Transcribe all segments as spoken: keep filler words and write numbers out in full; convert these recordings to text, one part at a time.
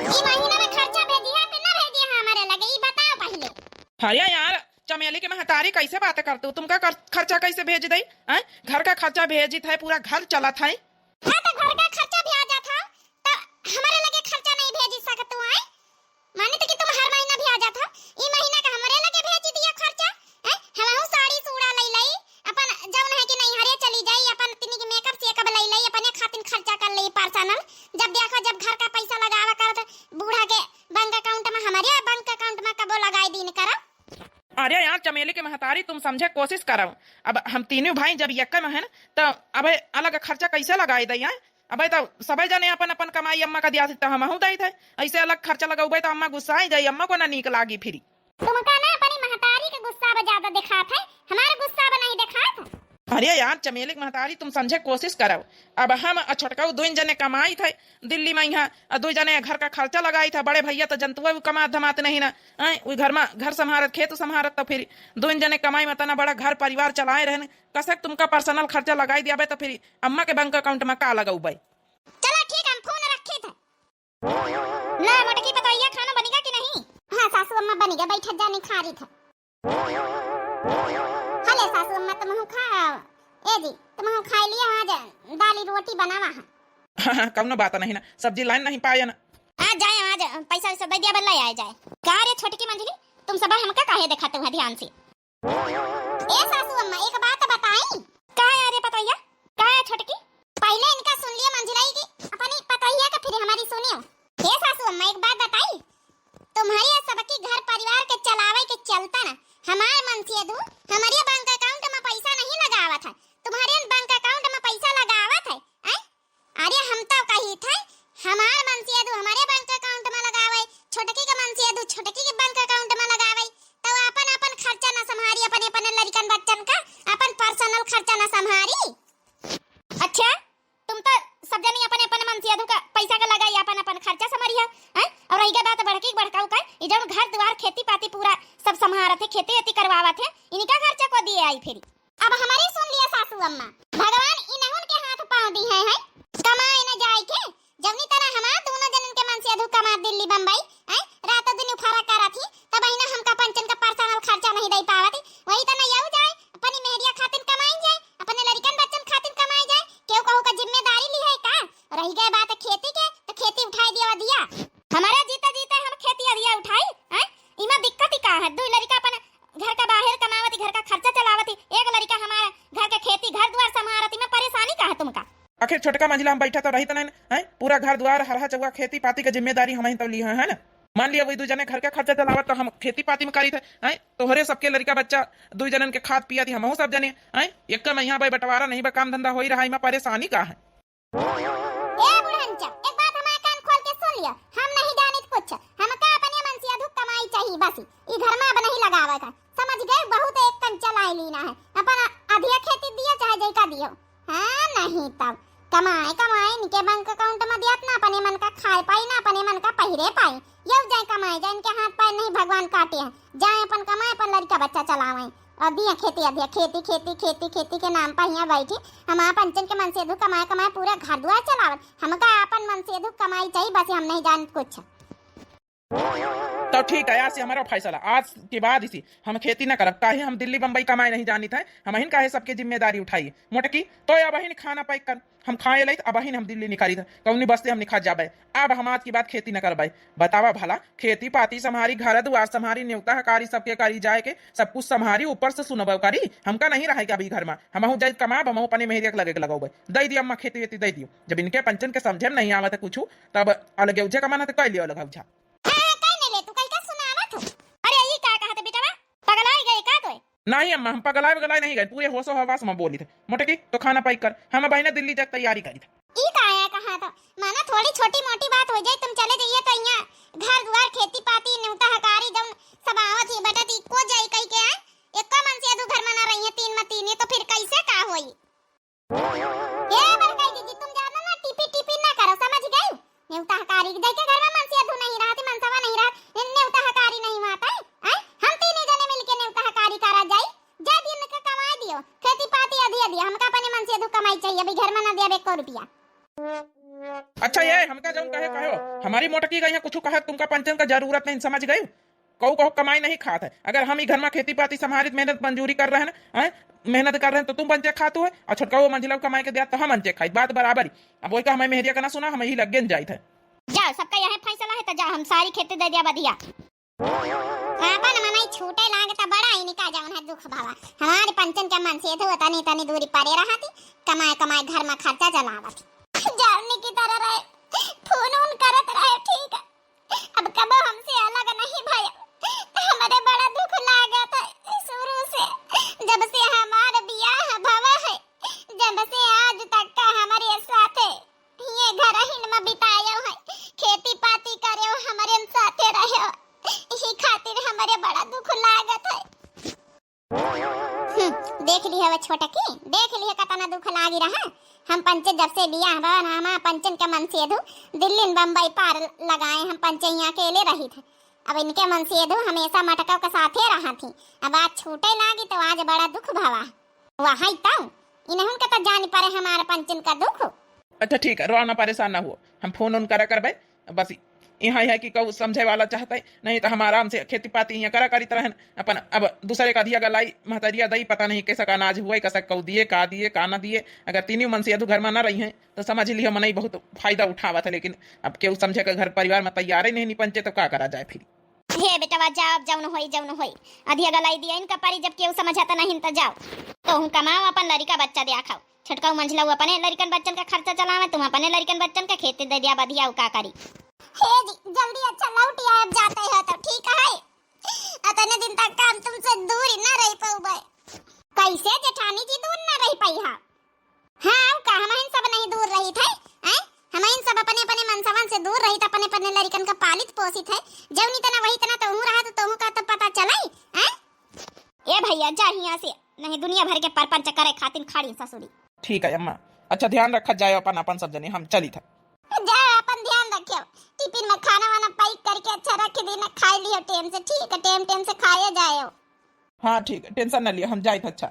ई महीना में खर्चा भेजिहै कि ना भेजिहै हमरे लगे, ई बताओ पहिले। अरे यार, चमेली के महतारी, कैसे बात करतू? तुमका कर-, खर्चा कैसे भेज दई? हैं? घर का खर्चा भेजित है, पूरा घर चलत है। हाँ, तो घर का खर्चा भी आ जात है, तो हमरे लगे खर्चा नहीं भेज सकतू, हैं? माने तो कि तुम हर महीना भी आ जात हो, ई महीना का हमरे लगे भेज दिया खर्चा, हैं? हमहू साड़ी सूड़ा लई लई, अपन जौन है कि नैहरे चली जाई, अपन तनी के makeup सेकअप लई लई, अपने खातिन खर्चा कर लई personal। जब देखो, जब घर का पैसा लगावा करत बूढ़ा के bank account में, हमरे bank account में कबो लगाई दीन करो। अरे यार, चमेली के महतारी, तुम समझे कोशिश करो। अब हम तीनों भाई जब यक्का में है ना, तो अब अलग खर्चा कैसे लगाई दई, हैं? अबे तो सबे जने अपन अपन कमाई अम्मा का दिया थी, तो हमहू दई थे। ऐसे अलग खर्चा लगौबे तो अम्मा गुस्साई जाई, अम्मा को ना नीक लागी फिरी। तुमका ना अपनी महतारी के गुस्सा अब ज्यादा दिखात है, हमार गुस्सा अब नहीं दिखात। अरे यार, चमेली के महतारी, तुम समझे कोशिश करो। अब हम आ छोटकाऊ दुइन जने कमाई थे दिल्ली में, यहाँ आ दुई जने घर का खर्चा लगाई थे। बड़े भैया तो जनतुआ, वो कमात धमात नहीं ना, आए, वो घर में घर संभारत, खेत संभारत, तो फिर दुइन जने कमाई में तना बड़ा घर परिवार चलाए रहन। कसक तुमका personal खर्चा लगाई दिया बे, तो फिर अम्मा के bank account में का लगौबे? चलो ठीक, हम फोन रखित है। ना मोटकी पतोहिया, खाना बनिगा कि नहीं? हाँ सासू अम्मा, बनिगा, बैठत जानी खारित है। हले सासू अम्मा, तुमहू खा। ए जी, तुमहू खाई लिया, आज दाली रोटी बनावा है। हाँ, हाँ, कौनो बात नहीं ना, सब्जी लाइन नहीं पाए ना। आ जाए, आज पैसा वैसा दे दिया, बल्ला आ जाए। का रे छोटकी मंझली, तुम सब हमका काहे देखत हो ध्यान से? ए सासू अम्मा, एक बात बताई। का है रे पतोहिया? का है छोटकी? पहिले इनका सुन लियो मंझिलाई की, अपनी पतोहिया के फिर हमारी सुनियो। ए सासू अम्मा, एक बात बताई, तुम्हारी और सबकी घर परिवार के चलावे के चलता ना हमार मनसेधू हमारे bank account में पैसा नहीं लगावत है, तुम्हारे bank account में पैसा लगावत है, हैं? अरे हम तो कही थे, हमार मनसेधू हमारे bank account में लगावे, छोटकी के मनसेधू छोटकी के bank account में लगावे, तो अपन अपन खर्चा ना संभारी, अपने अपने लड़िकन बच्चन का अपन personal खर्चा ना संभारी। अच्छा, तुम तो सब जनी अपने अपने मनसेधू का पैसा का लगाई, अपन अपन खर्चा संभारी है, हैं? और रही गई बात बड़की बड़काऊ का, ये जौन घर द्वार खेती पाती पूरा सब संभारत है, खेती वेती करवावत है, इनका खर्चा को दिए आई फिर? अब हमारी सुन लिया सासू अम्मा, भगवान इनहुन के हाथ पाँव दी है, हैं? कमाए न जाए के, जवनी तरह हमार दोनों जनन के मनसेधू कमा दिल्ली बम्बई, हैं? रातों दिन उखाड़ा करत ही, तब ही ना हमका पंचन का personal खर्चा नहीं दे पावत ही। वही तरह यऊ जाए, अपनी मेहरिया खातिन कमाई जाए, अपने लड़िकन बच्चन खातिन कमाई जाए, केहू कहू का जिम्मेदारी ली है का? रही गए बात खेती के, तो खेती उठाई दिया दिया। हमारा जीते जीते हम खेती अधिया उठाई, हैं? इमा दिक्कत ही का है? दुई लड़िका अपन घर का बाहर कमावती, घर का खर्चा चलावती, एक लड़िका हमारा घर के खेती, घर द्वार संभारती, में परेशानी का है तुमका? आखिर छोटका मंझिला हम बैठा तो रहित नहीं, हैं? पूरा घर द्वार, हरहा चौवा, खेती पाती के जिम्मेदारी हम ही तो ली है, है ना? मान लिया वही दू जने घर के खर्चा चलावत तो हम खेती पाती में करी थे, हैं? तोहरे सबके लड़िका बच्चा दू जनन के खात पिया थी, हमहू सब जने, हैं? एक में यहाँ भाई बंटवारा नहीं बा, काम धंधा हो ही रहा है, इमा परेशानी का है? ए बुढ़ंचा, एक बात हमारे कान खोल के सुन लिया, हम नहीं जानित कुछ, हमका अपने मनसेधू कमाई चाहिए बस, ई घर में अब नहीं लगावे का, समझ गए? बहुत एक कन चलाई लीना है, अपन अधिया खेती दियो चाहे जैका दियो। हाँ, नहीं तब कमाए कमाए इनके bank account में दियात ना, अपने मन का खाए पाई ना, अपने मन का पहिरे पाई, यऊ जाए कमाए जाए, इनके हाथ पैर नहीं भगवान काटे हैं, जाए अपन कमाए, अपन लड़िका बच्चा चलावे। और दिया खेती अधिया, खेती, खेती, खेती, खेती के नाम पर हियाँ बैठी, हमार पंचन के मनसेधू कमाए, कमाए पूरा घर दुआर चलावत। हमका आपन मनसेधू कमाई चाहिए, बस हम नहीं जानत कुछ। तो ठीक है, आज से हमारा फैसला, आज के बाद इसी हम खेती न करब, काहे हम दिल्ली बम्बई कमाए नहीं जानित है, हमहिन काहे सबके जिम्मेदारी उठाई। मोटकी, तो अब अहिन खाना pack कर। हम खाए लइत, अबहिन हम दिल्ली निकरी थे, कौनी बस से हम निकल जाबे। अब हम आज की बात खेती न करबे। बतावा भला, खेती पाती संभारी, घर दुआर संभारी, नेवता हकारी सबके करी जाए के, सब कुछ संभारी, ऊपर से सुनबे करी। हमका नहीं रहे के अभी घर में, हमहू जाइत कमाब, हमहू अपने मेहरिया के लगे के लगौबे। दे दियो अम्मा, खेती वेती दे दियो। जब इनके पंचन के समझे में नहीं आवत है कुछ, तब अलगे उझे कमाना तो कह लियो अलग उझा। हाँ, हाँ, कह नहीं ले, तू कह के सुनावत हो। अरे, ई का कहत बेटवा? पगलाई गए का तोय? नहीं अम्मा, हम पगलाए वगलाए नहीं गए, पूरे होशो हवास में बोली थे। मोटकी, तो खाना pack कर, हम बहिने दिल्ली जाके तैयारी करी थे। ई का है कहा तो, माना थोड़ी छोटी मोटी बात हो जाए, तुम चले जाइए तो यहाँ घर दुआर खेती पाती नेवता हकारी जौन सब आवत ही बटत ही को जाई कही के, हैं? एको मनसेधू घर में ना रही है, तीन में तीन है, तो फिर कैसे का होई? ए बड़काई दीदी, तुम ज्यादा ना टीपी टीपी ना करो, समझ गई? नेवता हकारी देखे घर में मनसेधू नहीं रहती, मनसवा नहीं रहत, नेवता हकारी नहीं माता है, हैं? हम तीन जने मिलके नेवता हकारी करा जाई, जा दिन के कमाई दियो, खेती पाती अधिया दियो, हमका अपने मनसेधू कमाई चाहिए, अभी घर में ना दिया एको रुपया। अच्छा, ये हमका जौन कहे कहो, मोटकी का यहाँ कुछ कहा, तुमका पंचन का जरूरत नहीं, समझ गई? कऊ कहो कमाई नहीं खात है। अगर हम ई घर में खेती पाती संभारित मेहनत मजूरी कर रहे हैं, हैं? मेहनत कर रहे हैं तो तुम पंचे खातू है, और छोटका वो मंझिला कमाई के दिया तो हम पंचे खाई, बात बराबर ही। अब वही का हमें मेहरिया का ना सुना, हम यही लग गए जाइत है। जाओ, सबका यह फैसला है तो जाओ, हम सारी खेती दे दिया बधिया। आपन मनई छूटे लागे त बड़ा इनका जौन है दुख भावा। हमारे पंचन के मन से तो तनी तनी दूरी परे रहती, कमाए कमाए घर में खर्चा चलावत। जावनी की तरह रहे, फोन उन करत रहे, ठीक है। अब कबो हमसे अलग नहीं भय, तो हमारे बड़ा दुख लागत है। शुरू से, जब से हमार बियाह भवा है, जब से आज तक का हमारे साथे ये घरहिन में बितायो है, खेती पाती करेव, हमरे साथे रहो, इही खातिर हमरे बड़ा दुख लागत है। हम्म, देख ली हवे छोटकी, देख ली है कतना दुख लागी रहा। हम पंचे जब से बियाह भवा ना, हम पंचन के मन से दू दिल्ली न बम्बई पार लगाए, हम पंचे यहाँ अकेले रही थे। अब इनके मन से दू हमेशा मटकव के साथे रहा थी, अब आज छूटे लागी तो आज बड़ा दुख भवा। वहाँ तो इन्हन के तो जान पड़े हमारे पंचन का दुख। अच्छा ठीक है, रोआ ना, परेशान ना हुओ, हम फोन उन करा करबे। बस यहाँ है कि कहू समझे वाला चाहता है, नहीं तो हम आराम से खेती पाती यहाँ करा करीत रहन। अपन अब दूसरे का अधिया गलाई महतरिया दई, पता नहीं कैसा का अनाज हुआ, कैसा कहू दिए, का दिए, का ना दिए। अगर तीनों मन से यदु घर में ना रही हैं तो समझ लियो मनई बहुत फायदा उठावत है, लेकिन अब केहू समझे के घर परिवार में तैयार ही नहीं, नहीं पंचे तो का करा जाए फिर। हे बेटवा, जाओ, अब जौन होई, जौन होई। अधिया गलाई दिया इनका परी, जब केहू समझत नहीं त जाओ। तोहू कमाओ, अपन लड़िका बच्चा दिया खाओ। छोटकाऊ मंझिलाऊ अपने लड़िकन बच्चन का खर्चा चलावे, तुम अपने लड़िकन बच्चन का खेते दे दिया बधिया, उ का करी। हे जी, जल्दी अच्छा लौट आए, अब जाते हैं तो ठीक है। अतने दिन तक का हम तुमसे दूर ही ना रह पाऊबे। कैसे जेठानी जी दूर ना रह पाई हा? हाँ, का हमहिन सब नहीं दूर रही थे, हैं? हमहिन सब अपने अपने मनसवन से दूर रही थे, अपने अपने लड़िकन का पालित पोसित है। जौनी तना वही तना तोहू रहा तो तोहू का तो पता चलाई, हैं? ए भैया, जा हियाँ से, नहीं दुनिया भर के परपंच करे खातिर खाड़ी ससुरी। ठीक है अम्मा, अच्छा ध्यान रखा जाए अपन, अपन सब जने, हम चली था। जा अपन ध्यान रखियो, टिफिन में खाना वाना पैक करके अच्छा रख देना, खाए लियो टेम से, ठीक है, टेम टेम से खाए जाए। हाँ ठीक है, टेंशन न लियो, हम जाइत अच्छा।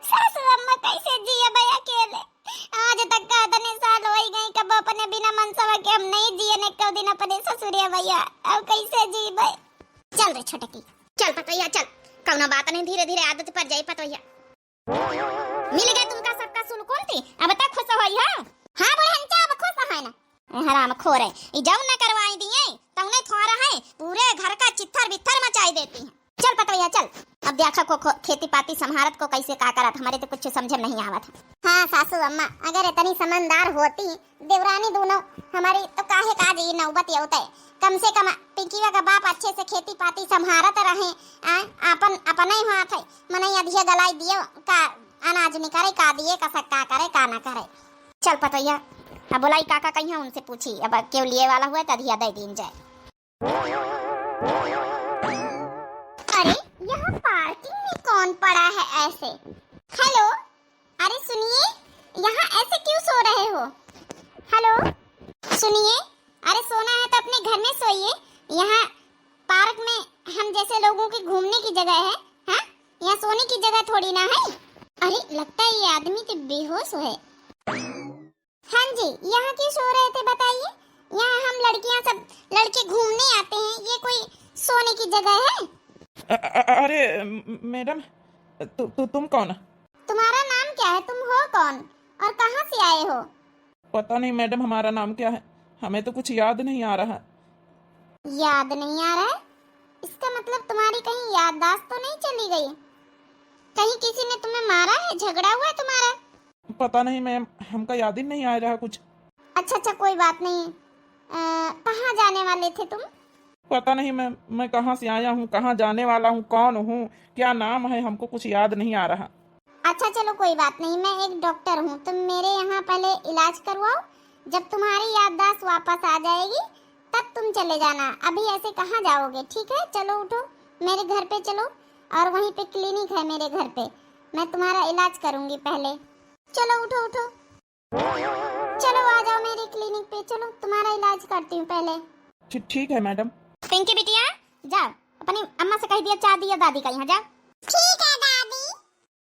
सासू अम्मा कैसे जिए भाई अकेले? आज तक का इतने साल हो ही गए, कब अपने बिना मनसवा के हम नहीं जिए ने, कब दिन अपने ससुरे भैया, अब कैसे जी भाई? चल रे छोटकी, चल पतोहिया चल, कौनो बात नहीं, धीरे धीरे आदत पड़ जाई पतोहिया। मिल गए तुमका सबका सुनकुन थी, अब तक खुश होई है। हाँ बुढ़न, क्या अब खुश है ना? ए हराम खोर है, ई जौन न करवाई दिए, तौने थोड़ा है, पूरे घर का चित्थर बित्थर मचाई देती है। चल पतोहिया चल, अब देखा को, को खेती पाती संभारत को कैसे का करत, हमारे तो कुछ समझे में नहीं आवत है। हाँ सासू अम्मा, अगर इतनी समझदार होती देवरानी दोनों हमारी, तो काहे का आज ये नौबत ये होता है। कम से कम पिंकीवा का बाप अच्छे से खेती पाती संभारत रहे, आ, आपन, अपने ही हाथ है, मनई अधिया गलाई दियो का अनाज निकाले, का दिए, का सक्का करे, का ना करे। चल पतोहिया, अब बोलाई काका कहिया उनसे पूछी, अब केहू लिए वाला हुआ तो अधिया दे दीन जाए। अरे, यहाँ पार्किंग में कौन पड़ा है ऐसे? हेलो, अरे सुनिए, यहाँ ऐसे क्यों सो रहे हो? हेलो, सुनिए, अरे सोना है तो अपने घर में सोइए, यहाँ पार्क में हम जैसे लोगों की घूमने की जगह है, हाँ? यहाँ सोने की जगह थोड़ी ना है। अरे, लगता है ये आदमी तो बेहोश है। हाँ जी, यहाँ क्यों सो रहे थे बताइए? यहाँ हम लड़कियाँ सब, लड़के घूमने आते हैं, ये कोई सोने की जगह है? अ-, अ-, अरे म-, मैडम, तु, तु, तुम कौन? तुम्हारा नाम क्या है? तुम हो कौन और कहाँ से आए हो? पता नहीं मैडम, हमारा नाम क्या है, हमें तो कुछ याद नहीं आ रहा। याद नहीं आ रहा है? इसका मतलब तुम्हारी कहीं याददाश्त तो नहीं चली गई? कहीं किसी ने तुम्हें मारा है, झगड़ा हुआ है तुम्हारा? पता नहीं मैम, हमका याद ही नहीं आ रहा कुछ। अच्छा अच्छा, कोई बात नहीं। अ, कहाँ जाने वाले थे तुम? पता नहीं मैम, मैं कहाँ से आया हूँ, कहाँ जाने वाला हूँ, कौन हूँ, क्या नाम है, हमको कुछ याद नहीं आ रहा। अच्छा चलो कोई बात नहीं, मैं एक डॉक्टर हूँ, तुम मेरे यहाँ पहले इलाज करवाओ, जब तुम्हारी याददाश्त वापस आ जाएगी तब तुम चले जाना, अभी ऐसे कहाँ जाओगे? ठीक है, चलो उठो, मेरे घर पे चलो, और वहीं पे क्लिनिक है मेरे घर पे, मैं तुम्हारा इलाज करूँगी पहले। चलो उठो, उठो, चलो आ जाओ मेरे क्लिनिक पे, चलो तुम्हारा इलाज करती हूँ पहले। ठी-, ठीक है मैडम। पिंकी बिटिया, जाओ अपनी अम्मा से कह दिया, चाह दिया दादी का यहाँ, जाओ। ठीक है दादी।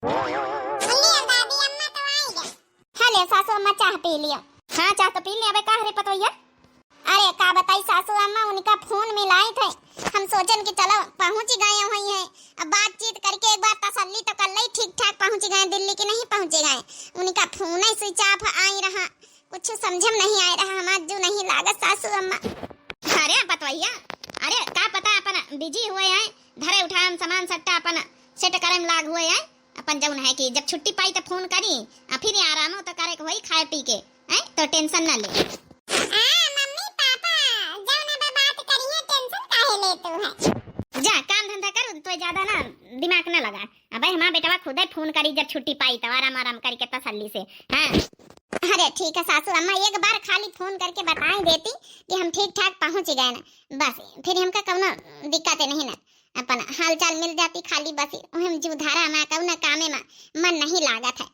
लिया दादी, अम्मा तो आई गई। हाँ ले सासू अम्मा, चाह पी लिया। हाँ, चाह तो पी ले। अबे का रे पतोहिया? अरे का बताई सासू अम्मा, उनका फोन मिलाई थे, हम सोचन कि चलो पहुँच गए हुई हैं। अब बातचीत करके एक बार तसल्ली तो कर ले, ठीक ठाक पहुँच गए दिल्ली कि नहीं पहुँच गए। उनका फोन ही स्विच ऑफ आई रहा, कुछ समझ में नहीं आ रहा, हमार जू नहीं लागत सासू अम्मा। अरे पतोहिया, अरे का पता अपन बिजी हुए हैं, धरे उठाए में सामान सट्टा अपन सेट करे में लाग हुए हैं। अपन जौन है कि जब छुट्टी पाई तो फोन करी, आ फिर आरामो तो करे के होई खाए पी के, हैं? तो टेंशन ना ले। आ, मम्मी पापा, जौन अब बात करी है, टेंशन काहे लेतू है? जा काम धंधा कर, तो ज्यादा ना दिमाग ना लगा। अबे हमार बेटवा खुदे फोन करी जब छुट्टी पाई तो आराम आराम करके तसल्ली से। हाँ। अरे ठीक है सासू अम्मा, एक बार खाली फोन करके बताई देती कि हम ठीक ठाक पहुँच गए ना, बस फिर हमका कौनो दिक्कत नहीं ना। अपन हालचाल मिल जाती खाली बस, ओहे में जीव धारा मा कौनो कामे मा मन नहीं लागत है।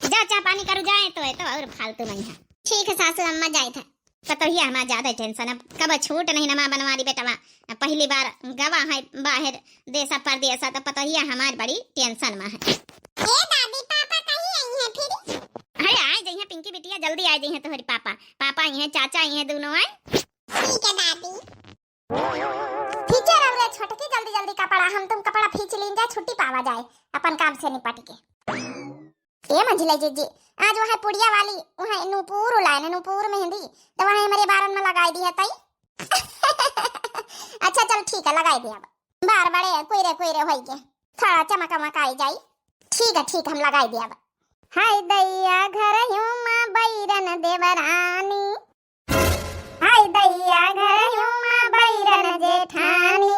जा चाह पानी करू जाए तो है तो और फालतू नहीं है। ठीक है सासू अम्मा जाए था। पतोहिया हमार ज्यादा टेंशन, अब कब छूट नहीं नमा बनवारी बेटवा। अब पहली बार गवा है बाहर देशा परदेशा, तो पतोहिया हमार बड़ी टेंशन में है। ए दादी, पापा कहीं आई हैं फिर? अरे आ जइहे पिंकी बिटिया, जल्दी आ जइहे तोहरी पापा। पापा आई हैं, चाचा आई हैं, दोनों आए। ठीक है दादी। खींचे रहो रे छोटकी, जल्दी जल्दी कपड़ा, हम तुम कपड़ा खींच लीन जाए, छुट्टी पावा जाए अपन काम से निपट के। ए मंझिला जीजी, आज वहाँ पुड़िया वाली, वहाँ नूपुर लाए ना, नूपुर मेहंदी, तो वहाँ हमरे बारन में लगाई दी है तई। अच्छा चल ठीक है, लगाई दे अब। बार बड़े कुइरे कुइरे होई के, थोड़ा चमक वमक आई जाई। ठीक है ठीक, हम लगाई दे अब। हाय दैया घर मा बैरन देवरानी, हाय दैया घर मा बैरन जेठानी,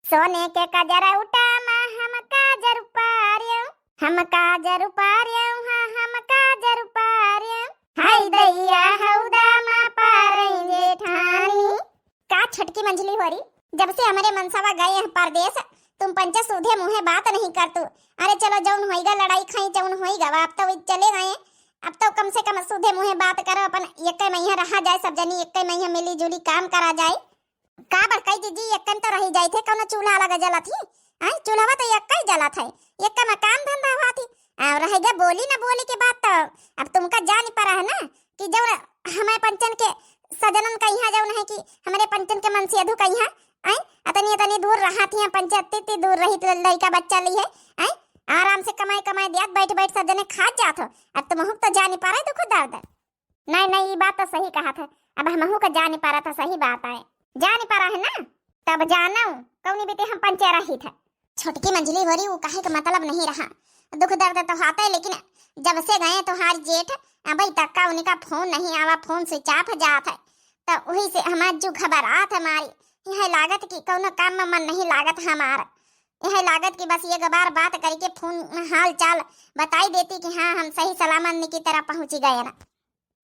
सोने के कजरौटा मा हम काजर पार्यो, हम काजर पार्यो, हाँ हम काजर पार्यो। हाय दैया हौदा मा पारई जेठानी। का छोटकी मंझली होरी, जब से हमरे मनसवा गए हैं परदेस, तुम पंचे सूधे मुँहे बात नहीं करतू। अरे चलो जौन होइगा लड़ाई खाई जौन होइगा, अब तो वे चले गए, अब तो कम से कम सूधे मुँहे बात करो, अपन एक्के मइहाँ रहा जाए, सब जनी एक्के मइहाँ मिली जुली काम करा जाए। का बड़काई जीजी, एक्कन तो रही जाइत है, कौनो चूल्हा अलग जलत ही? आय, चूल्हवा तो एक्का ही जलत है, एक्का में काम धंधा हुआ थी। और रह गया बोली ना बोली के बात, तो अब तुमका जान पड़ा है ना कि जब हमें पंचन के सजनन का यहाँ जौन है कि हमरे पंचन के मनसेधु का यहाँ, आय, अतनी अतनी दूर रहा थी, पंचे अतनी अतनी दूर रही तो लड़का बच्चा ली है, आय, आराम से कमाई कमाई दियात बैठ बैठ सब जने खात जात हो। अब तुमहू तो जान पड़ा है दुख दर्द। नहीं, नहीं, ई बात तो सही कहा था। अब हमहू का जान पड़ा था, सही बात है। जान पड़ा है ना, तब जानो, कौनी बेटे हम पंचे रही था। छोटकी मंझली होरी, वो कहे का मतलब नहीं रहा। दुख दर्द तो हाथ है, लेकिन जब से गए तोहार जेठ, अबे तक का उनका फोन नहीं आवा, फोन स्विच ऑफ जात है। तो वही से हमार जो घबरात है मारी, यह लागत कि कौनो काम में मन नहीं लागत हमार। यह लागत कि बस एक बार बात करके फोन हाल चाल बताई देती कि हाँ, हम सही सलामत की तरह पहुँची गए ना।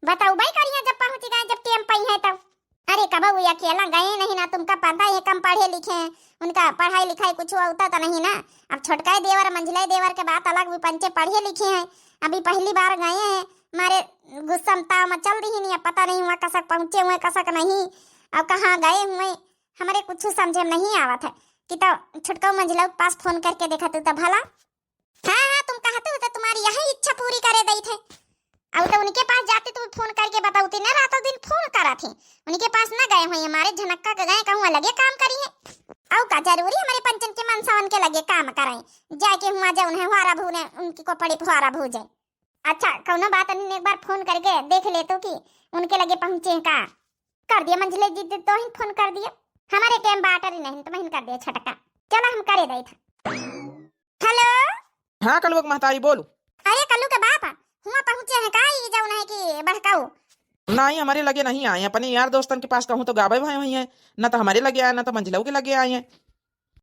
बताओ भाई, करिया जब पहुँच गए, जब टेम पई है तब। अरे कबो वो अकेला गए नहीं ना, तुमका पता है कम पढ़े लिखे हैं, उनका पढ़ाई लिखाई कुछ होता तो नहीं ना। अब छोटका देवर, मंझले देवर के बात अलग, वो पंचे पढ़े लिखे हैं, अभी पहली बार गए हैं, मारे गुस्सा में ताव में चल रही नहीं, अब पता नहीं हुआ कसक पहुँचे हुए कसक नहीं, अब कहाँ गए हुए, हमरे कुछ समझे में नहीं आवत है। कि तो छोटका मंझला के पास फोन करके देखा तू तो भला। हाँ, हाँ, तुम कहते हो तो तुम्हारी यही इच्छा पूरी करे दई थे। अब तो उनके पास जाते, तुम फोन करके बताओ, तीन रातों दिन फोन करा थे, उनके पास ना गए हुए, हमारे झनक्का के गए कहूँ अलगे काम करी है। अउ का जरूरी हमारे पंचन के मनसवन के लगे काम कराए, जाके हुआ जाए उन्हें हुआरा भूने, उनकी को पड़ी फुआरा भूजे। अच्छा, कौनो बात नहीं, एक बार फोन करके देख ले तो कि उनके लगे पहुँचे हैं का। कर दिया मंझले जी, तो ही फोन कर दिया, हमारे टेम बाटर ही नहीं, तो मैं कर दिया छटका। चला हम करे दई था। हेलो। हाँ, कलुआ के महतारी, बोलू। अरे, कलू के बाप, हुआ पहुँचे हैं का, ई जौन है कि बड़काऊ? नहीं, हमारे लगे नहीं आए, अपने यार दोस्तन के पास कहूँ तो गावे भाई वही है, ना तो हमारे लगे आए, ना तो मंझलऊ के लगे आए हैं।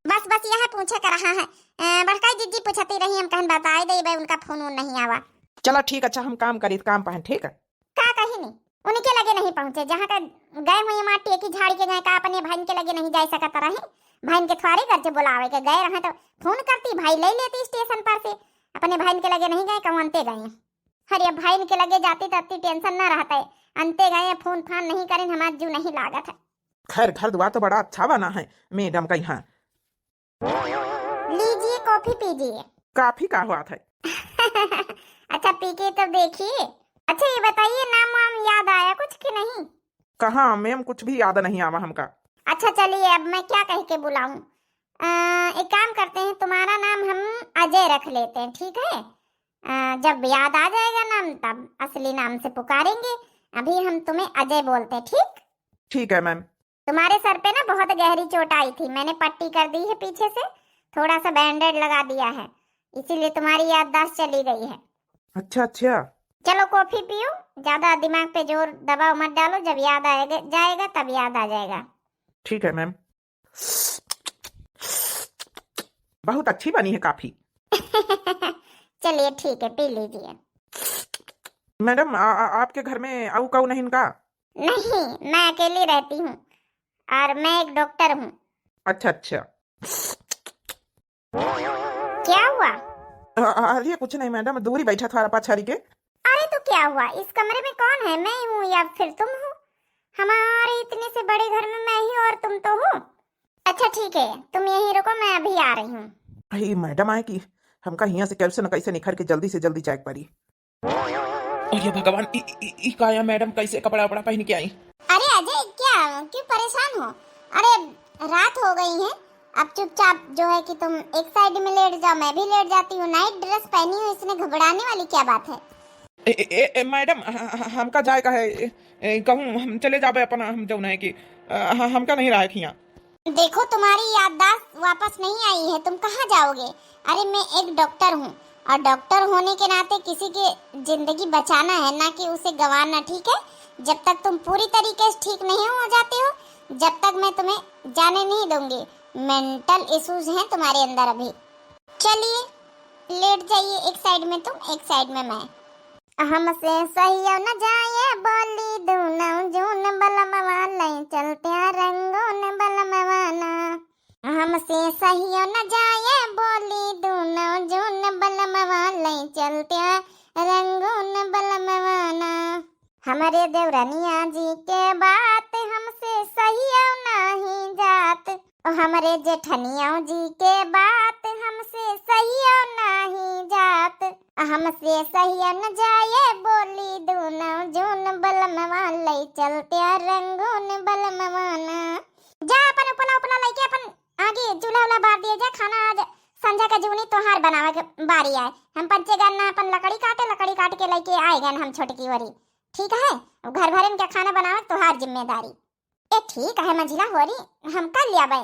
बस, बस, यह पूछे कर रहा है। ए, बड़काई जीजी पूछती रही, हम कहन बताए दे बे, उनका फोन वोन नहीं आवा। चला ठीक, अच्छा, हम काम करी, काम पहन, ठीक है। का कही नहीं, उनके लगे नहीं पहुँचे, जहाँ का गए हुए माँ टेकी झाड़ी के गए का, अपने भाई के लगे नहीं जा सकत रहे, भाई के थ्वारे घर से बुलावे के गए रहे तो फोन करती, भाई ले लेती स्टेशन पर से, अपने भाई के लगे नहीं गए, कहूँ अंते गए। अरे भाई के लगे जाती तो अत्ती टेंशन ना रहता है, अंते गए फोन फान नहीं करें, हमार जू नहीं लागत है। खैर, घर दुआर तो बड़ा अच्छा बना है, मैडम का यहाँ। लीजिए, कॉफी पीजिए। कॉफी का हुआ था? अच्छा, पी के तो देखिए। अच्छा, ये बताइए, नाम वाम याद आया कुछ कि नहीं? कहाँ मैम, कुछ भी याद नहीं आवा हमका। अच्छा चलिए, अब मैं क्या कह के बुलाऊं? अ, एक काम करते हैं, तुम्हारा नाम हम अजय रख लेते हैं, ठीक है? अ, जब याद आ जाएगा नाम, तब असली नाम से पुकारेंगे। अभी हम तुम्हें अजय बोलते हैं, ठीक? ठीक है मैम। तुम्हारे सर पे ना बहुत गहरी चोट आई थी, मैंने पट्टी कर दी है पीछे से, थोड़ा सा बैंडेड लगा दिया है, इसीलिए तुम्हारी याददाश्त चली गई है। अच्छा, अच्छा। चलो कॉफी पियो, ज्यादा दिमाग पे जोर दबाव मत डालो, जब याद आएगा, जाएगा तब याद आ जाएगा। ठीक है मैम। बहुत अच्छी बनी है कॉफी। चलिए ठीक है, पी लीजिए। मैडम, आ, आ, आपके घर में अउ कउ नहीं इनका? नहीं, मैं अकेली रहती हूँ और मैं एक डॉक्टर हूँ। अच्छा, अच्छा। क्या हुआ? अ-, अ-, अरे कुछ नहीं मैडम, दूरी बैठा था पाछारी के। अरे तो क्या हुआ, इस कमरे में कौन है, मैं हूँ या फिर तुम हो? हमारे इतने से बड़े घर में मैं ही और तुम तो हो। अच्छा ठीक है, तुम यहीं रुको, मैं अभी आ रही हूँ। अरे मैडम आए कि हमका हियाँ से कैसे न कैसे निखर के जल्दी से जल्दी जाए के पड़ी। अरे भगवान, ई, ई, ई का या मैडम, कैसे कपड़ा वपड़ा पहन के आई? अरे अजय, क्या, क्यों परेशान हो? अरे रात हो गई है, अब चुपचाप जो है कि तुम एक साइड में लेट जाओ, मैं भी लेट जाती हूँ। नाइट ड्रेस पहनी हूँ, इसमें घबराने वाली क्या बात है? ए, ए, ए, ए, मैडम, ह-, ह-, हमका जाए का है, ए, ए, कहूँ हम चले जाबे अपन, हम जौन है कि, अ, ह-, हमका नहीं रहे हियाँ। देखो, तुम्हारी याददाश्त वापस नहीं आई है, तुम कहाँ जाओगे? अरे, मैं एक डॉक्टर हूँ और डॉक्टर होने के नाते किसी की जिंदगी बचाना है, ना कि उसे गंवाना, ठीक है? जब तक तुम पूरी तरीके से ठीक नहीं हो जाते हो, जब तक मैं तुम्हें जाने नहीं दूंगी। मेंटल इश्यूज हैं तुम्हारे अंदर अभी। चलिए, लेट जाइए, एक साइड में तुम, एक साइड में मैं। हमसे सहियो न जाए बोली दूनौ जून बलमवा, लई चलत्या रंगून बलमवा ना। हमसे सहियो न जाए बोली दूनौ जून बलमवा, लई चलत्या रंगून बलमवा ना। हमरे देवरनिया जी के बात हमसे सहियो नाही जात, ओ हमरे जेठनिया जी के बात हमसे सहियो नाही जात। हमसे सहियो न जाए बोली दूनौ जून बलमवा, लई चलत्या रंगून बलमवा ना। जा अपन उपला उपला लइके अपन आगे चूल्हा उल्हा बार दिए जा, खाना आज संझा का जूनी तोहार बनावे के बारी आए। हम पंचे गन ना अपन लकड़ी काटे, लकड़ी काट के लइके आए गन हम छोटकी ओरी, ठीक है? अब घर भरन के खाना बनावे तोहार जिम्मेदारी। ए ठीक है मंझिला होरी, हम कर लियाबे।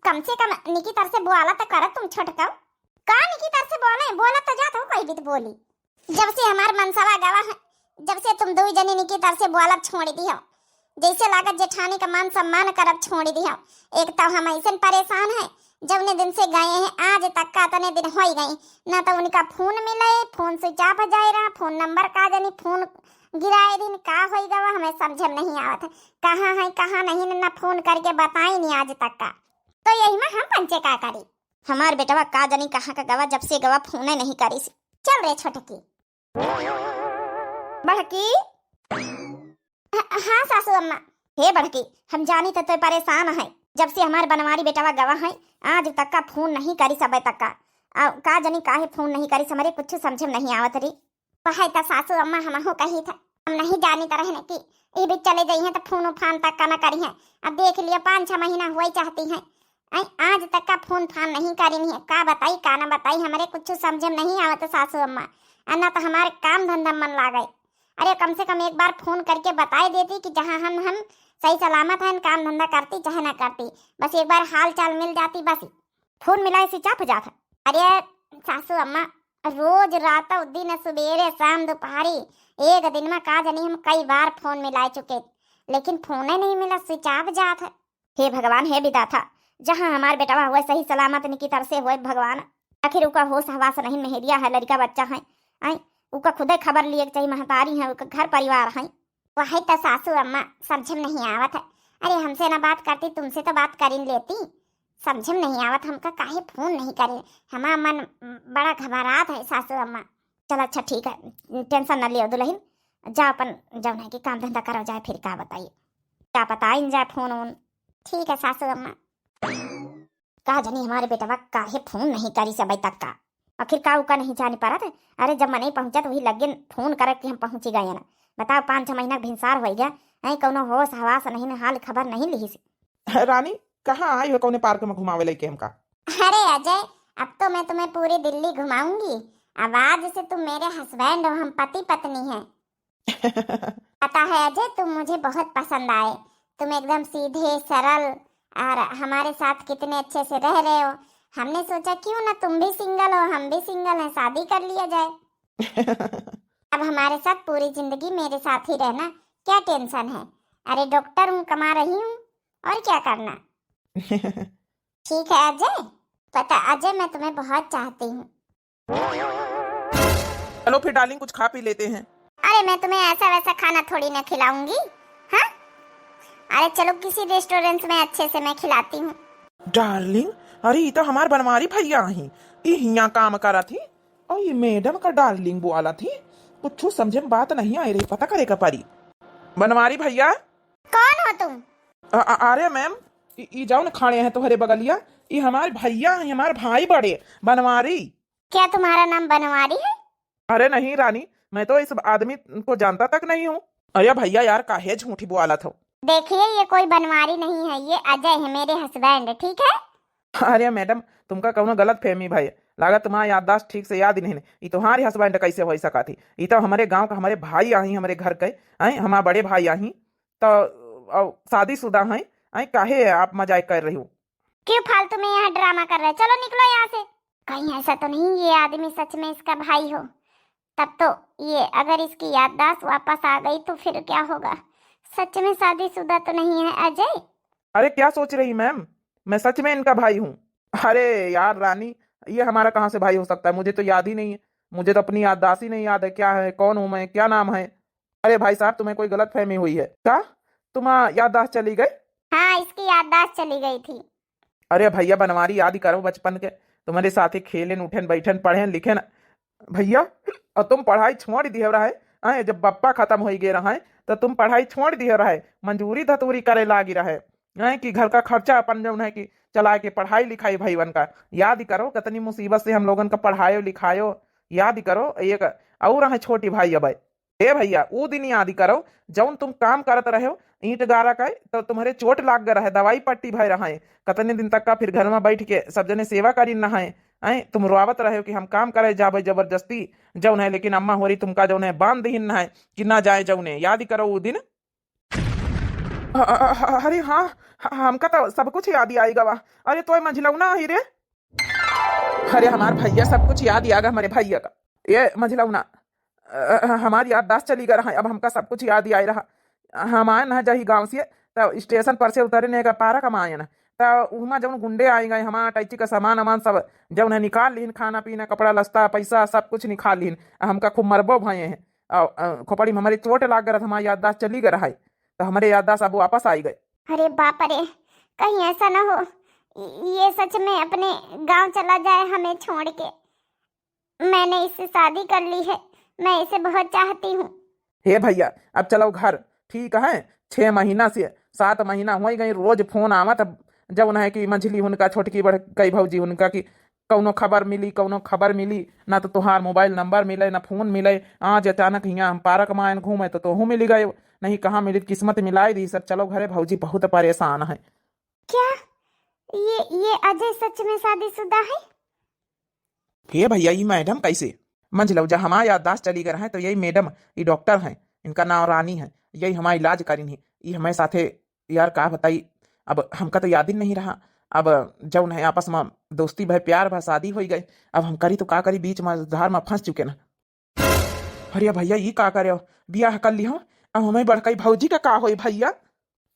कम से कम निकी तर से बोला तो करत तुम छोटका। का निकी तर से बोले, बोला तो जात हो कोई भी तो बोली। जब से हमार मनसवा गवा है, जब से तुम दुई जनी निकी तर से बोलब छोड़ दिहो, जैसे लागत जेठानी का मान सम्मान करब छोड़ दिहो। एक तो हम ऐसन परेशान है, जौने दिन से गए हैं आज तक का अतने दिन होई गई, ना तो उनका फोन मिले, फोन स्विच ऑफ जाए रहा, फोन नंबर का जानी, फोन गिराए दिन का होई गवा, हमें समझे में नहीं आवत है, कहाँ है कहाँ नहीं, ना फोन करके बताई नहीं आज तक का। तो यही में हम पंचे का करी। हमार बेटवा का जानी कहाँ का गवा, जब से गवा फोने नहीं करीस। चल रे छोटकी। बड़की। ह-, हाँ सासू अम्मा। हे बड़की, हम जानी तो तोय परेशान है, जब से हमार बनवारी बेटवा गवा है, आज तक का फोन नहीं करीस अबे तक का। आ, का जानी काहे फोन नहीं करीस, हमरे कुछ समझे में नहीं आवत री। वही तो सासू अम्मा हमहू कही था, हम नहीं जानी तो रहने की, ई भी चले जाई हैं तो फोन उफान तक का न करी हैं। अब देख लियो, पाँच छह महीना हुए चाहती हैं, आई आज तक का फोन फान नहीं करी नहीं है। का बताई का ना बताई, हमरे कुछ समझे में नहीं आवत सासू अम्मा, आ ना तो हमारे काम धंधा मन लागे। अरे कम से कम एक बार फोन करके बताए देती कि जहाँ हम हम सही सलामत हैं, काम धंधा करती चाहे ना करती, बस एक बार हाल चाल मिल जाती बस। फोन मिलाए स्विच ऑफ जात है। अरे सासू अम्मा, रोज रातौ दिन सुबेरे शाम दोपहरी एक दिन में का जानी हम कई बार फोन मिलाए चुके, लेकिन फोने नहीं मिला, स्विच ऑफ जात है। हे भगवान, हे विधाता, जहाँ हमार बेटवा हुए सही सलामत निकी तर से हुए भगवान। आखिर उका होश हवास नहीं, मेहरिया है, लड़का बच्चा है, आई उका खुदे खबर लिए के चाहिए, महतारी है, उका घर परिवार है। वही तो सासू अम्मा समझे में नहीं आवत है। अरे हमसे ना बात करती, तुमसे तो बात करिन लेती। समझे में नहीं आवत हमका काहे फोन नहीं करे। हमार मन बड़ा घबरात है सासू अम्मा। चल अच्छा ठीक है, टेंशन न लियो दुल्हन, जा अपन जौन है कि काम धंधा करो जाए, फिर का बताइए, क्या पता इन जाए फोन वोन। ठीक है सासू अम्मा। का जानी हमारे बेटवा काहे फोन नहीं करी सबे तक का। आखिर का उका नहीं जाने पारत? अरे, जब मनई पहुँचत, वही लगे फोन करत कि हम पहुँची गए ना। बताओ, पाँच छह महीना के भिनसार होइ गया, नहीं कौनो होश हवास नहीं, न हाल खबर नहीं लिहिस। रानी, कहाँ आई हो, कौने पार्क में घुमावे लेके हमका? अरे अजय, अब तो मैं तुम्हें पूरी दिल्ली घुमाऊंगी। अब आज से तुम मेरे हस्बैंड हो, हम पति पत्नी हैं। पता है अजय, तुम मुझे बहुत पसंद आए। तुम एकदम सीधे सरल और हमारे साथ कितने अच्छे से रह रहे हो। हमने सोचा क्यों ना तुम भी सिंगल हो, हम भी सिंगल हैं, शादी कर लिया जाए। अब हमारे साथ पूरी जिंदगी मेरे साथ ही रहना, क्या टेंशन है? अरे डॉक्टर हूँ, कमा रही हूँ, और क्या करना। ठीक है अजय, पता अजय, मैं तुम्हें बहुत चाहती हूँ। चलो फिर डार्लिंग, कुछ खा पी लेते हैं। अरे मैं तुम्हें ऐसा वैसा खाना थोड़ी ना खिलाऊंगी। हाँ, अरे चलो किसी रेस्टोरेंट में अच्छे से मैं खिलाती हूँ। डार्लिंग, अरे ई तो हमार बनवारी भैया ही, ई हियाँ काम करत ही और ये मैडम का डार्लिंग बोला थी। कुछ समझे में बात नहीं आई रही, पता करे का पड़ी। बनवारी भैया। कौन हो तुम? अ- अ- अरे मैम, ई- ई जाओ न खड़े हैं तुम्हारे बगलिया, ई हमारे भैया हैं, हमारे भाई बड़े बनवारी। क्या तुम्हारा नाम बनवारी है? अरे नहीं रानी, मैं तो इस आदमी को जानता तक नहीं हूँ। अरे भैया यार, काहे झूठी बोलत हो? देखिए, ये कोई बनवारी नहीं है, ये अजय है, मेरे हस्बैंड, ठीक है? अरे मैडम, तुमका कौनो गलत फहमी भय, लागत तुम्हारा याददाश्त ठीक से याद ही नहीं। ई तुम्हारे हस्बैंड कैसे हो सका थी? ई तो हमारे गांव का, हमारे भाई आही, हमारे घर के, आए हमारे बड़े भाई आही, तो अ, शादीशुदा हैं, आए काहे आप मजाक कर रही हो? क्यों फालतू में यहाँ ड्रामा कर रहे हो? चलो निकलो यहाँ से। कहीं ऐसा तो नहीं ये आदमी सच में इसका भाई हो? तब तो ये, अगर इसकी याददाश्त वापस आ गई तो फिर क्या होगा? सच में शादीशुदा तो नहीं है अजय? अरे क्या सोच रही मैम, मैं सच में इनका भाई हूँ। अरे यार रानी, ये हमारा कहाँ से भाई हो सकता है? मुझे तो याद ही नहीं है, मुझे तो अपनी याददाश्त ही नहीं याद है, क्या है, कौन हूँ मैं, क्या नाम है। अरे भाई साहब, तुम्हें कोई गलतफहमी हुई है क्या? तुम्हारा याददाश्त चली गई? हाँ, इसकी याददाश्त चली गई थी। अरे भैया बनवारी, याद ही करो बचपन के, तुम्हारे साथे खेलेन, उठेन, बैठेन, पढ़ेन, लिखेन भैया, और तुम पढ़ाई छोड़ दिए रहे। आए, जब बप्पा खत्म हो गए रहे तो तुम पढ़ाई छोड़ दिए रहे, मजूरी धतूरी करे लागी रहे, आए, कि घर का खर्चा अपन जौन है कि चला के पढ़ाई लिखाई भाईवन का। याद ही करो कितनी मुसीबत से हम लोगन का पढ़ायो लिखायो। याद ही करो, एक और है छोटी भाई अब। ए भैया, ऊ दिन याद करो, जौन तुम काम करत रहे हो ईंट गारा का, तो तुम्हारे चोट लाग गए रहे, दवाई पट्टी भय रहे, कतने दिन तक का फिर घर में बैठ के सब जने सेवा करी न है। हैं, तुम रोवत रहे हो कि हम काम करे जाबे जबरदस्ती, जौन है, लेकिन अम्मा होरी तुमका जौन है बांध दीन न है कि ना जाए जौने। याद करो ऊ दिन। अ-, अ-, अ-, अरे हाँ, ह-, हमका तो सब कुछ याद ही आई गवा। अरे तोय मझिलौना ही रे। अरे हमार भैया, सब कुछ याद ही आ गया हमारे भैया का। ये मझिलौना, अ, अ, हमार याददाश्त चली गया रहा, अब हमका सब कुछ याद ही आई रहा। हम आए ना जही गाँव से, तब स्टेशन पर से उतरे ने का पारा कमाए ना, तब उहमा जौन गुंडे आई गए, हमार टैची का सामान वामान सब जौन है निकाल लीन, खाना पीना, कपड़ा लत्ता, पैसा सब कुछ निकाल लीन। हमका खूब मरबो भये हैं। अ, अ, खोपड़ी में हमारे चोट लाग गया रहा, हमार याददाश्त चली गया रहा है, तो हमारे याददाश्त अब वापस आई गए। अरे बाप रे, कहीं ऐसा ना हो ये सच में अपने गांव चला जाए हमें छोड़ के। मैंने इससे शादी कर ली है, मैं इसे बहुत चाहती हूँ। हे भैया, अब चलो घर, ठीक है? छह महीना से, सात महीना हो गई, रोज फोन आवत, जब उन्हें कि मझली उनका, छोटकी बड़ कई भौजी उनका कि कौनो खबर मिली, कौनो खबर मिली, ना तो तोहार मोबाइल नंबर मिले, ना फोन मिले। आज अचानक हियाँ हम पार्क में आयन घूमे तो तोहू मिली गए, नहीं कहाँ मिली, किस्मत मिलाई दी सर। चलो घरे, भौजी बहुत परेशान है। क्या ये, ये अजय सच में शादीशुदा है? हे भैया, ई मैडम कैसे? मंझलौजा, हमार याददाश्त चली गए हैं, तो यही मैडम, ई डॉक्टर हैं, इनका नाम रानी है, यही हमार इलाज करिन ही, ई हमारे साथे, यार का बताई, अब हमका तो याद ही नहीं रहा। अब जौन है आपस में दोस्ती भय, प्यार भय, शादी हो गए, अब हम करी तो का करी, बीच में धार में फंस चुके ना। अरे भैया, ई का करे, बियाह कर ली हो, अब हमें बड़काई भौजी का का होई भैया?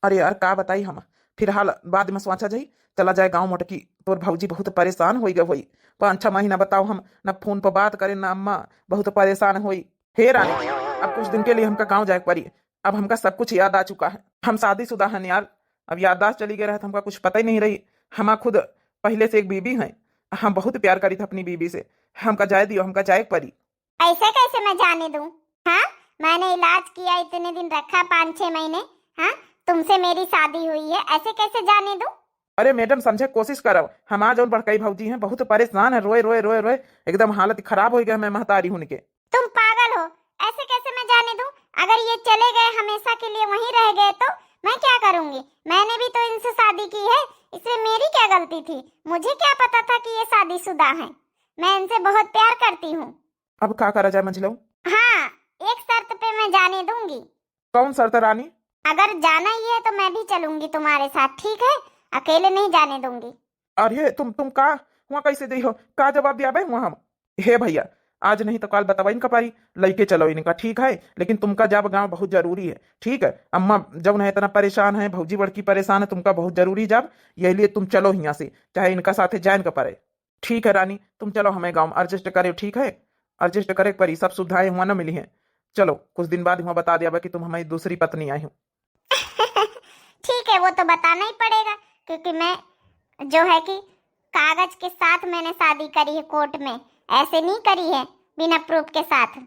अरे यार, का बताई हम, फिलहाल बाद में सोचा जाई, चला जाए गाँव मोटकी, तोर भौजी बहुत परेशान होई गए होई। पाँच छह महीना बताओ हम न फोन पर बात करें न अम्मा, बहुत परेशान होई। हे रानी, अब कुछ दिन के लिए हमका गाँव जाए के पड़ी, अब हमका सब कुछ याद आ चुका है। हम शादीशुदा हन यार, अब याददाश्त चली गई रहे तो हमका कुछ पता ही नहीं रही। हम खुद पहले से एक बीबी हैं, हम बहुत प्यार करी थे अपनी बीबी से। हमका जाए दियो, हमका जाए के पड़ी। ऐसे कैसे मैं जाने दूं? हाँ, मैंने इलाज किया, इतने दिन रखा, पाँच छह महीने। हाँ, तुमसे मेरी शादी हुई है, ऐसे कैसे जाने दूं? अरे मैडम, समझे कोशिश करो, हमार जौन बड़कई भौजी हैं बहुत परेशान है, रोए रोए रोए रोए एकदम हालत खराब होइ गए, मैं महतारी हुन के। तुम पागल हो, ऐसे कैसे मैं जाने दूं? अगर ये चले गए, हमेशा के लिए वहीं रह गए तो मैं क्या करूंगी? मैंने भी तो इनसे शादी की है, इसमें मेरी क्या गलती थी? मुझे क्या पता था कि ये शादीशुदा हैं? मैं इनसे बहुत प्यार करती हूँ। अब का करा जाए मंझिलऊ? हाँ, एक शर्त पे मैं जाने दूंगी। कौन शर्त रानी? अगर जाना ही है तो मैं भी चलूंगी तुम्हारे साथ, ठीक है? अकेले नहीं जाने दूंगी। अरे तुम तुम का हुआ कैसे दी हो, का जवाब दिया बे हुआ हम? हे भैया, आज नहीं तो काल बतवाइन का पारी, लइके चलो इनका, ठीक है? लेकिन तुमका जाब गाँव बहुत जरूरी है, ठीक है? अम्मा जौन है इतना परेशान है, भौजी बड़की परेशान है, तुमका बहुत जरूरी जाब, यही लिए तुम चलो हियाँ से, चाहे इनका साथे जाए इनका परे। ठीक है रानी, तुम चलो हमें गाँव, एडजस्ट करे, ठीक है? एडजस्ट करे परी, सब सुविधाएं हुआ ना मिली हैं। चलो, कुछ दिन बाद हुआ बता दिया बा कि तुम हमारी दूसरी पत्नी आई हो। ठीक है, वो तो बताना ही पड़ेगा, क्योंकि मैं जो है कि कागज के साथ मैंने शादी करी है कोर्ट में, ऐसे नहीं करी है बिना प्रूफ के साथ।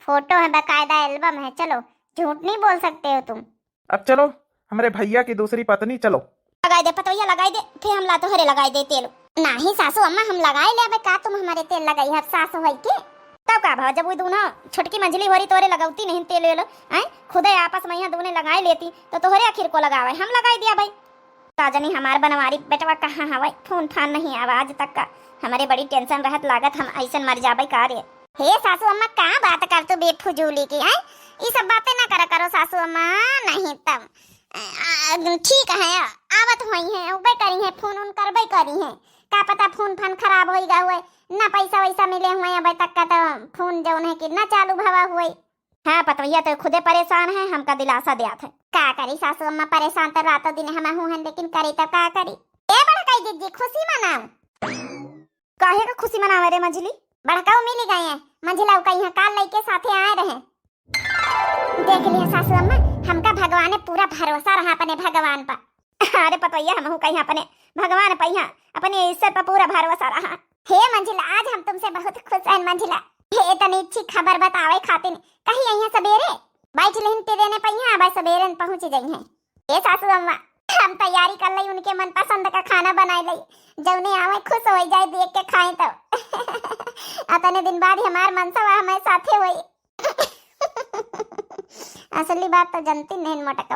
फोटो है, बाकायदा एल्बम है। चलो, झूठ नहीं बोल सकते हो तुम। अब चलो, हमरे भैया की दूसरी पत्नी, चलो। लगाई दे पतोहिया, लगाई दे, फिर हम ला तोहरे लगाई दे तेल। नाही सासू अम्मा, हम लगाई ले, अबे का तुम हमारे तेल लगाई है सास होई के? तब का भाव, जब वो दोनों छोटकी मंझली होरी तोरे लगौती नहीं तेल वेल, हैं? खुदे आपस में यहाँ दोनों लगाई लेती, तो तोहरे आखिर को लगावे, हम लगाई दिया भाई। का जनी हमार बनवारी बेटवा कहाँ हवै, फोन फान नहीं आवा आज तक का। हमरे बड़ी टेंशन रहत, लागत हम ऐसन मर जाबै का रे। हे सासू अम्मा, का बात कर तू बेफजूली की, हैं? ई सब बातें ना करा करो सासू अम्मा, नहीं तब। आ, ठीक है, आवत होई हैं, उबे करी हैं, फोन उन करबे करी हैं। का पता फोन फान खराब होई गा हुए, ना पैसा वैसा मिले हुए अबे तक का, तो फोन जौन है कि ना चालू भवा हुए। हाँ, पतोहिया तो खुदे परेशान है, हमका दिलासा दियात है। का करी सासू अम्मा, परेशान तो रातों दिन हमहू हैं, लेकिन करी तो का करी? ए बड़काई जिज्जी, खुशी मनाओ। काहे का खुशी मनावे रे मंझली? बड़काऊ मिली गए हैं, मंझिला का यहाँ काल लइके साथे आए रहे। देख लिया सासू अम्मा, हमका भगवान ने पूरा भरोसा रहा अपने भगवान पर। अरे पतोहिया, हमहू कहीं अपने भगवान पर यहाँ, अपने ईश्वर पर पूरा भरोसा रहा। हे मंझिला, आज हम तुमसे बहुत खुश हैं मंझिला। हे इतनी अच्छी खबर बतावे खातिर। कहीं यहाँ सबेरे बैठ लेन तेरे ने पहिया, अब सबेरे पहुँच जाई हैं। ए सासू अम्मा, हम तैयारी कर लई उनके मनपसंद का खाना बनाए लई, जौने आवे खुश हो जाए देख के खाए तो। अतने दिन बाद हमार मनसवा हमारे साथे होई। असली बात तो जनती नहीं मोटको।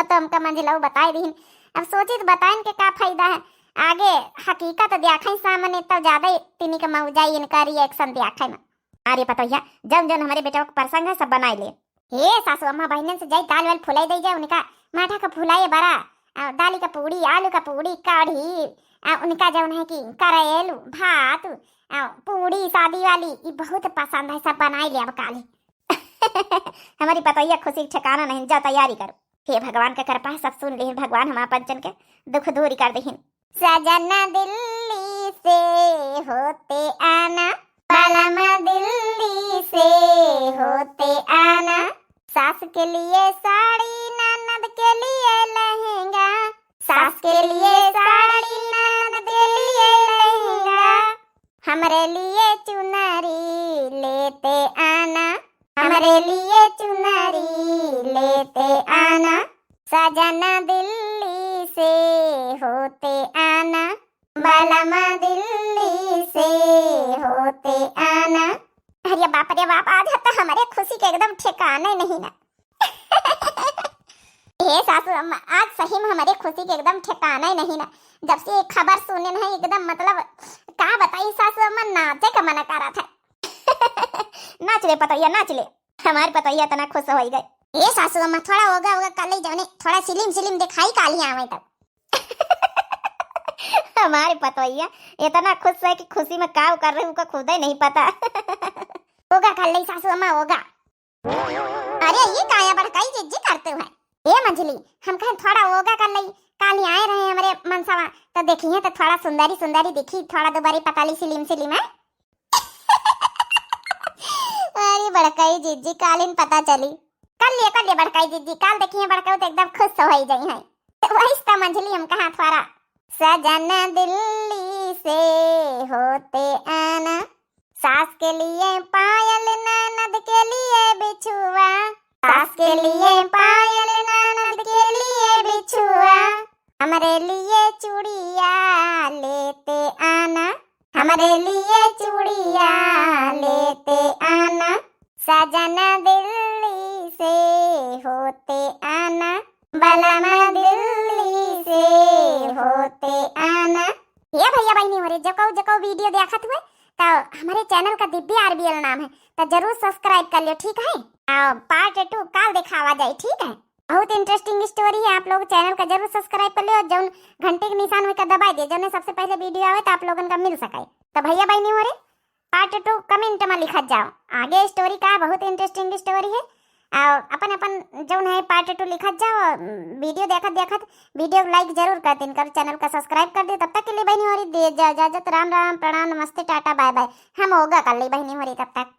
तो हमका मंझिलऊ बताए दीन। अब सोची तो बताइन के का फायदा है, आगे हकीकत द्याखई सामने तब ज्यादा तिनी का मौजाई इनका reaction द्याखई में। अरे पतोहिया, जौन जौन हमरे बेटवा का प्रसंग है सब बनाए ले। हे सासू अम्मा, बहनन से जाई दाल वाल फुलाई दे जाए उनका, माठा का फुलाए बरा, आ, दाली का पूड़ी, आलू का पूड़ी, कढ़ी, आ, उनका जौन है कि करेलू, भात, आ, पूड़ी शादी वाली, ई बहुत पसंद है, सब बनाए ले अब काले। हमारी पतोहिया खुशी के ठिकाना नहीं, जा तैयारी करो। हे भगवान का कृपा है, सब सुन लिहिन भगवान, हमार पंचन के दुख दूर कर दिहिन। सजना दिल्ली से होते आना, बलमा दिल्ली से होते आना, सास के लिए साड़ी, ननद के लिए लहंगा, सास के लिए साड़ी, ननद के लिए लहंगा, हमरे लिए चुनरी लेते आना, हमरे लिए चुनरी लेते आना, सजना दिल्ली से होते आना, बलमा दिल्ली से होते आना। अरे बाप रे बाप, आज तो हमरे खुशी के एकदम ठिकाना ही नहीं ना। हे सासू अम्मा, आज सही में हमरे खुशी के एकदम ठिकाना ही नहीं ना। जब से ये खबर सुने ना, एकदम मतलब का बताई सासू अम्मा, नाचे का मन करा था। नाच ले पतोहिया, नाच ले। हमारी पतोहिया इतना खुश होई गई। ए सासू अम्मा, थोड़ा ओगा ओगा कर ले, जौने थोड़ा सिलिम सिलिम दिखाई काली आवे तब। हमारी पतोहिया इतना खुश है कि खुशी में का कर रही उका खुदे नहीं पता। ओगा कर ले सासू अम्मा, ओगा। अरे ये काया बड़काई जिज्जी करते हुए। ए मंझली, हम कहें थोड़ा ओगा कर ले, काली आए रहे हमरे मनसवा, तो देखी है तो थोड़ा सुंदरी सुंदरी दिखी, थोड़ा दुबारी पतली सिलिम सिलिम है। अरे बड़काई जिज्जी, कालिन पता चली। कर लिए, कर लिए बड़काई जिज्जी, काल देखिए बड़काऊ तो एकदम खुश हो ही जाई हैं। वही तो मंझली हम कहा थोड़ा। सजना दिल्ली से होते आना, सास के लिए पायल, ननद के लिए बिछुआ, सास के लिए पायल, ननद के लिए बिछुआ, हमरे लिए हमारे लिए चूड़िया लेते आना, सजना दिल्ली से होते आना, बलमा दिल्ली से होते आना। ये भैया बहिनी हो रे, जकौ जकौ video देखत हुए, तो हमारे channel का दिव्या आरबीएल नाम है, तो जरूर subscribe कर लियो, ठीक है? और part two काल देखावा जाए, ठीक है? बहुत interesting story है, आप लोग channel का जरूर subscribe कर लियो और जौन घंटे के निशान हुए का दबाई दे, जौने सबसे पहले video आवे तो आप लोगन का मिल सके। तो भैया बहिनी हो रे, part two comment में लिखत जाओ, आगे story का बहुत interesting story है। और अपन अपन जौन है part two लिखत जाओ, video देखत देखत video like जरूर कर दिन कर, channel का subscribe कर दे। तब तक के लिए बहिनी हो रे दे जा इजाजत, राम राम, प्रणाम, नमस्ते, टाटा, bye bye। हम होगा कर ली बहिनी हो रे तब तक।